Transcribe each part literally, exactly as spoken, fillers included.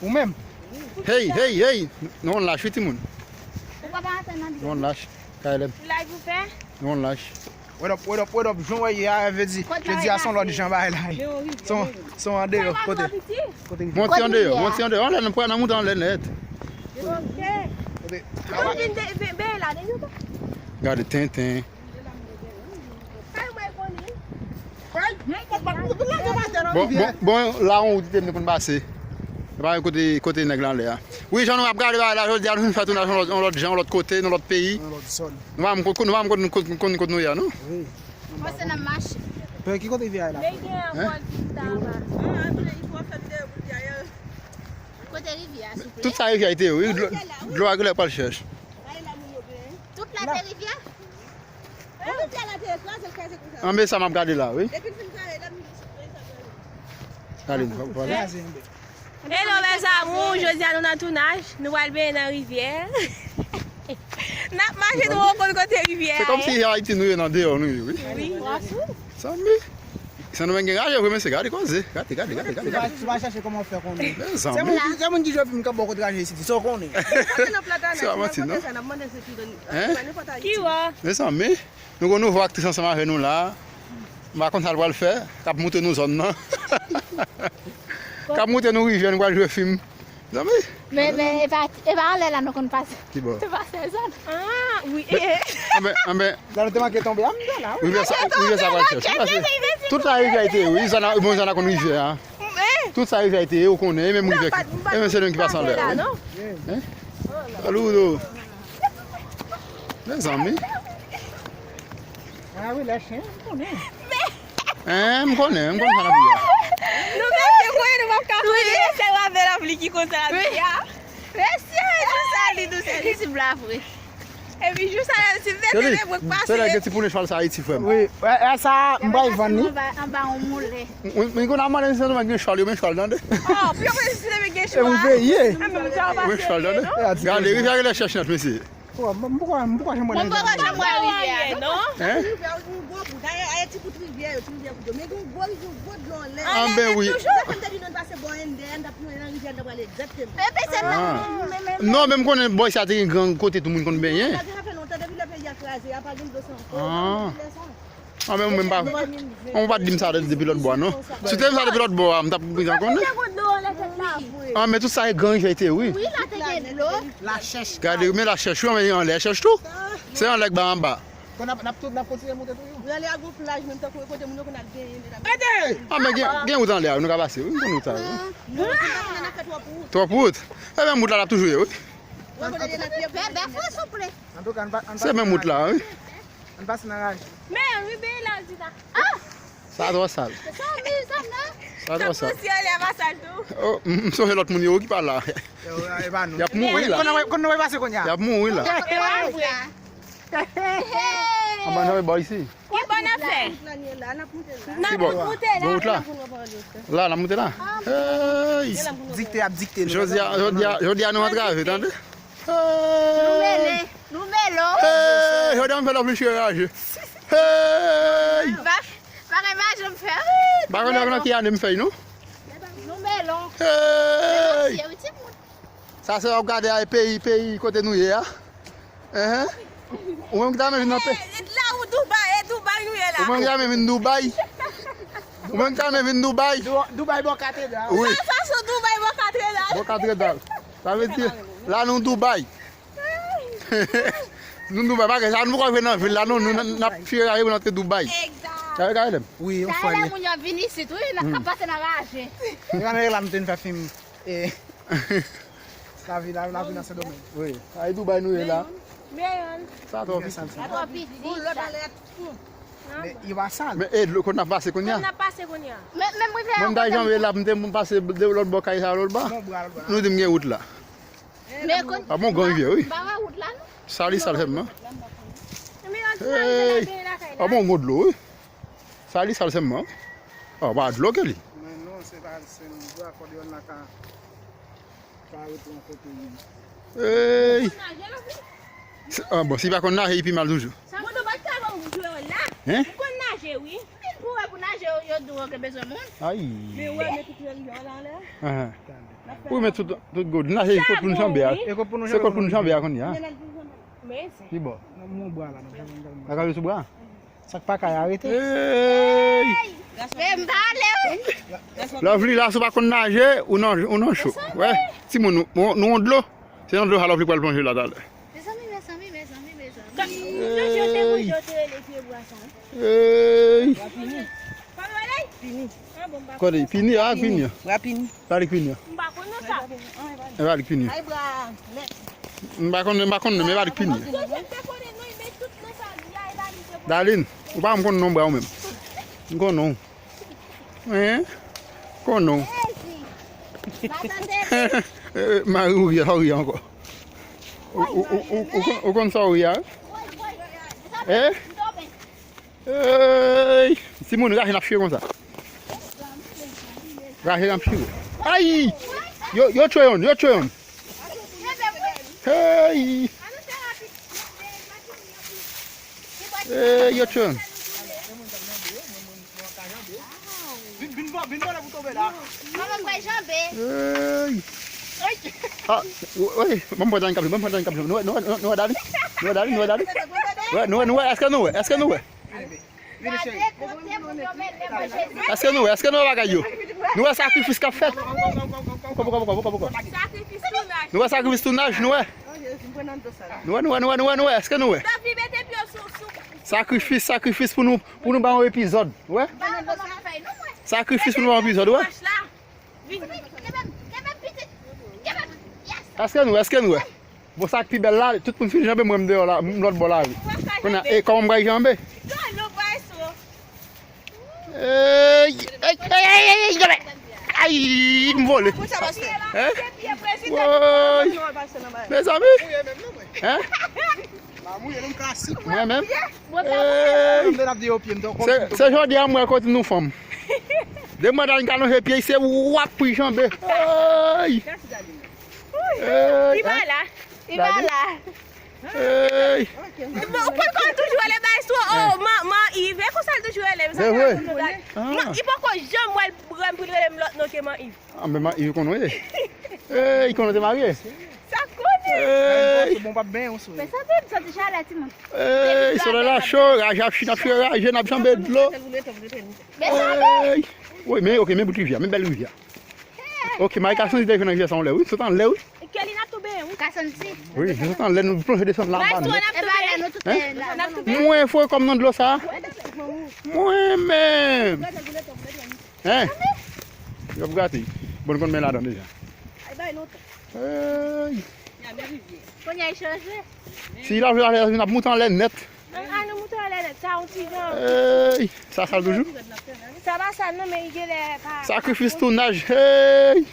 Ou menm? Hey, hey, hey! Nou konn lach, wi, timoun. Ou pa pa antre nan Nou konn lach. K L M. Live ou fè? Nou konn lach. What up, what up, what up? Jan w wè ye a, vle di, jodi a se yon lòt jan bagay la ye. Se yon, se yon andeyò, kote? Kote rivyè? Monte andeyò, monte andeyò. Anlè, nou pral nan monte anlè nèt. Ok. Kote? Mwen vin de, vin, ben la, de nou. Gade tenten. Bon, bon, bon, la yon wout ki te vin konn pase. E pa kote, kote nèg la anlè a. Wi, jan nou ap gade bagay la, jodi a nou fin fè tounaj yon lòt, yon lòt jan, yon lòt kote, nan lòt peyi. Nan lòt zòn. Nou pa menm konn, nou pa menm konn, konn, konn, konn kote nou ye a, non? Wi. Panse n ap mache. Pè, ki kote rivyè a ye la? Men gen yon bòl ki ta ba. Kote rivyè a, souple? Tout sa rivyè a te ye, wi. Dlo, dlo a genlè pral chèch. Tout la te rivyè? Anben sa m ap gade la, wi. Gade, nou pa pale. Hello, mes amours, jodi a nou nan tounaj, nou pral benyen nan rivyè. N ap mache, nou wè konn kote rivyè a ye. Se kòmsi Ayiti nou ye, nan deyò nou ye, wi. Wi. Zanmi. Sendomeng gen raje vre, mesye, gade koze. Gade, gade, gade, gade, gade. Ou pa, ou pa chache kòman w fè konnen. Mezanmi. Se moun ki, se moun ki jwe fim k ap ba w kout raje isit, sa w konnen. Se pa manti, non. Hein? Ki wè? Mezanmi. Nou gon nouvo aktris ansanm avè nou la. M pa konn sa l pral fè. K ap montre nou zòn nan. K ap montre nou rivyè, nou pral jwe fim. Zanmi. Men, men, e pa, e pa anlè la nou konn pase. Ki bò? Se pa sezon. Ah, wi. Anben, anben. La nou te manke tonbe, a m te la, wi. Rivyè sa, rivyè sa pral chèch. Tout sa rivyè te ye, wi. Zòn nan, bon, zòn nan konn rivyè a. Tout sa rivyè te ye, ou konnen, e menm rivyè ki, e menm se nou ki pase anlè, wi. Hein? Saludo. Mezanmi. Ah wi, lè chen, m konnen. Hein, m konnen, m konnen sa n ap di a. Nou mete kwen nou p ap ka fouye, se lavel ap li ki konsa l ap di a. Mesye, nou sali, nou sali, si m la vre. Epi jou sa, si m mete de bwèk pase. Se lè gen ti pounen chwal sa Ayiti, frè m. Wi, wè, wè, sa, m pral vann li. Anba yon moulen. Mwen, mwen konn ap mande si nan gen chwal, yo men chwal, tande. Oh, pou yo konn si nan gen chwal. E pou peye. Ou men chwal, tande. Gade, rivyè a genlè chèch nèt, mesye. Poko, m poko, m poko janm wè nan rivyè a, non. Hein? Rivyè a, yon gwo bout. Dayè, ti bout rivyè yo, ti rivyè kout yo. Men gen yon gwo rivyè, yon gwo dlo anlè. Anben wi. Sa fè m te di nou n pase bò Endè a, n t ap nan rivyè a, n t ap ale egzakteman. Epi se menm, menm, menm. Non, men m konnen bò sa te gen gran kote tout moun konn benyen. Sa fè lontan, depi lè peyi a kraze a, pa gen dlo sa ankò. Ah. Ah, men mwen pa, mwen pa t di m sa depi lòt bò a, non. Si w te di m sa depi lòt bò a, m t ap bezwen konnen. Ah, men tout sa e gran rivyè te, wi. Wi, la te gen dlo. Lachèch. Gade, men lachèch, wi, men anlè chèch tou. Se anlè k ba anba. Kon n ap, n ap tou, n ap kontinye monte toujou. Anlè a gon plaj, menm tankou kote moun yo konn al benyen, medam. Ah, men gen, gen wout anlè a, nou ka pase, wi, m konn wout sa, wi. Non, non, non, n ap fè twòp wout. Twòp wout? E menm wout la, l ap toujou ye, wi. Bèbè, fò souple. Antouka, ann pa, ann pase nan raje. Se menm wout la, wi. Ann pase nan raje. Men, ribe la, di la. Ah! Sa twò sal. Sa mi, sa non. Sa twò sal. Tankou si anlè a pa sal tou. Oh, m, m sonje lòt moun yo ki pa la. Yo, e pa nou. Y ap mouri la. Konn nou pase kounye a. Y ap mouri la. E pa vre. Anba nan bò isi. Ki bò n ap fè? N ap monte la. N ap monte la. Bon wout la. La, n ap monte la. Hey! Dikte ap dikte nou. Jodi a, jodi a, jodi a nou antrave, tande? Nou mele, nou mele. Hey! Jodi a m fè lòv li chire raje. Hey! Pa, pa gen maje m fè. Pa gen nan ki ane m fè, non? Nou mele. Hey! Sa se w ap gade a, e peyi, peyi kote nou ye a. Enhen. Ou menm ki ta renmen vin nan pe- E, e la ou Dubai, e Dubai nou ye la. Ou menm ki ta renmen vin Dubai. Ou menm ki ta renmen vin Dubai. Dubai bò katedral. Wi. Sa, sa se Dubai bò katedral. Bò katedral. Sa vle di, la nou Dubai. Nou Dubai, bagay sa, nou poko rive nan vil la, non, nou n ap chire raje pou n antre Dubai. Egzak. Sa vle gade lè m. Wi, yon fwa li. Talè moun yo ap vin isit, wi, n ap pase nan raje. E pa nan la m te vin fè fim. E, lavi, la, lavi nan Sendomeng. Wi. Ay, Dubai nou ye la. Meyon. Sa twò piti. Sa twò piti. Bon, lòt alèt. Men, yo pa sal. Men, e, dlo, kote n ap pase kounye a? Kote n ap pase kounye a? Men, men mwen fè. Mwen, m ta janbe la, m te pase de lòt bò kay sa, lòt bò. Bon, bra, lòt bò. Nou di m gen wout la. Men kon. A bon, gran rivyè, wi. M pa wè wout la, non. Sal li sal sèlman. Hey. A bon, gon dlo, wi. Sa li sal sèlman, wi. A, pa dlo ke li. Men non, se pa, se dlo akòdeyòn la ka, ka rete yon kote li. Hey! Se, a, bon, si pa konn naje, li pi mal toujou. Sa moun nou pa t ka ban m jwe la. Hein? M konn naje, wi. Pou wè pou naje, yo, yo di w ke bezwen moun. Ay. Men wè, men tout yon yon la, la. Ahan. Tande. Ou met tout, tout gold. N a se kot pou nou chanbe a. E kot pou nou Se kot pou nou chanbe a kounye a. Pi bò. Nan mon bra la, nan janm, janm. Nan kave sou bra. Sa k pa kay arete. Hey! Men m pale wi. Lovely la, si w pa konn naje, ou nan, ou nan cho. Wè, timoun, nou, nou, nou yon dlo. Se nan dlo sa Lovely pral plonje la talè. Mezanmi, mezanmi, mezanmi, mezanmi. Hey! Hey! Kote pini a, pini a. Bra pini. Bra pini a. M pa konn non sa. E pa li k pini. Ay bra nèt. M pa konn, m pa konn non, men e pa li k pini. Darline, ou pa konn non bra ou menm. M konn non. Hein? Konn non. Mari ou ri, ou ri ankò. Ou, ou, ou, ou, ou konn, ou konn sa ou ri a? Hein? Ey! Timoun, raje n ap chire konsa. Raje n ap chire. Ay! Yo, yo tchwe youn, yo tchwe youn. Hey! Ey, yo tchwe youn. Vin, vin, vin, vin, vin pou tonbe la. Mwen mwen janbe. Ey! Ah, w-, ey, ban m pran Dani k ap jwe, ban m pran Dani k ap jwe. Nou wè, nou wè, nou wè Dani? Nou wè Dani? Nou wè Dani? Wè, nou wè, nou wè, èske nou wè? Èske nou wè? Èske nou wè? Èske nou wè bagay yo? Nou wè sakrifis k ap fèt? Poko, poko, poko, poko, poko. Sakrifis tounaj. Nou wè sakrifis tounaj, nou wè? Nou wè, nou wè, nou wè, nou wè, nou wè, èske nou wè? Sakrifis, sakrifis pou nou, pou nou ba yon epizòd, wè? Sakrifis pou nou ba yon epizòd, wè? Vini, kenbe m, kenbe m, pitit. Kenbe m. Yes. Èske nou, èske nou wè? Bon, sa k pi bèl la, tout moun fin janbe, mwen m deyò la, m lòt bò lari. Kounye a, e, kòman m pral janbe? Ey, ey, ey, ey, ey, janbe. Ay, m vole. Hein? Woy. Mezanmi. Hein? Mwen menm? Ey! Se, se jodi a m wè kote nou fanm. Depi mwen Dani ka lonje pye, se w ap pran janbe. Ey! Ey! Li pa la. Li pa la. Ey! Bon, ou konn kòman l toujou rele bagay sou, oh, man, man Iv. E konsa l toujou rele m, sa fè m konn nou Dani. Man, li poko janm wè l pran m pou l rele m lòt non ke man Iv. Ah, men man Iv konn ou ye. Ey, konn ou te marye. Sa konnen. Ey. Bon, p ap benyen w sou. Men santi, m santi chalè, timoun. Ey, solèy la cho, raje ap chire, n ap chire raje, n ap janbe dlo. Ey. Wi, men, ok, men bout rivyè, men bèl rivyè. Ok, Mari ka santi te jwe nan rivyè sa yon lè, wi, sot anlè, wi. Kelly n ap tou benyen, wi. Ka santi. Wi, sot anlè, nou plonje desann la, ba nou. Mwen fwe kòm nan dlo sa. Mwen menm. Hein? Yo ap gate. Bon, nou konn men ladan deja. Ay, bay lontan. Ey. Kounye a, e chanje. Si la vle, la vle, n ap moute anlè nèt. An, an, nou moute anlè nèt. Sa, yon ti jan. Ey, sa sal toujou? Sa pa sal, non, men li genlè pa. Sakrifis tounaj, hey!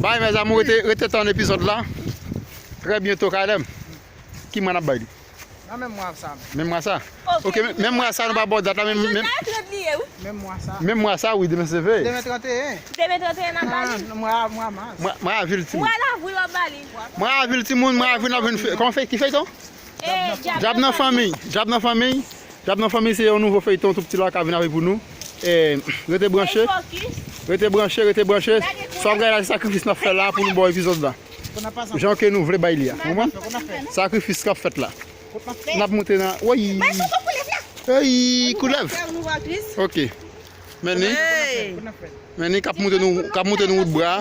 Bay, mes amours, rete, rete tann epizòd la. Trè byento, Kalem. Ki mwa n ap bay li? Nan menm mwa sa menm. Menm mwa sa? Ok, men-, menm mwa sa, nou pa ba w dat la, men, men, menm mwa sa. Menm mwa sa, wi, demen se veye. Demen tranteyen. Demen tranteyen, n ap ba li. Mwa, mwa mas. Mwa, mwa avril, timoun. Mwa avril, w ap ba li. Mwa avril, timoun, mwa avril, n ap vin fè, kòman fè, ki feyton? Djab nan fanmi. Djab nan fanmi. Djab nan fanmi, se yon nouvo feyton, tou piti la, k ap vin avèk pou nou. E, rete branche. Rete branche, rete branche. Sa w ap gade la, se sakrifis n ap fè la pou nou ba w epizòd la. Jan ke nou vle bay li a. Ou konprann? Sakrifis k ap fèt la. N ap moute nan, woy. Ey, koulèv. Ok. Men ni. Men ni k ap moute nou, k ap moute nou wout bra.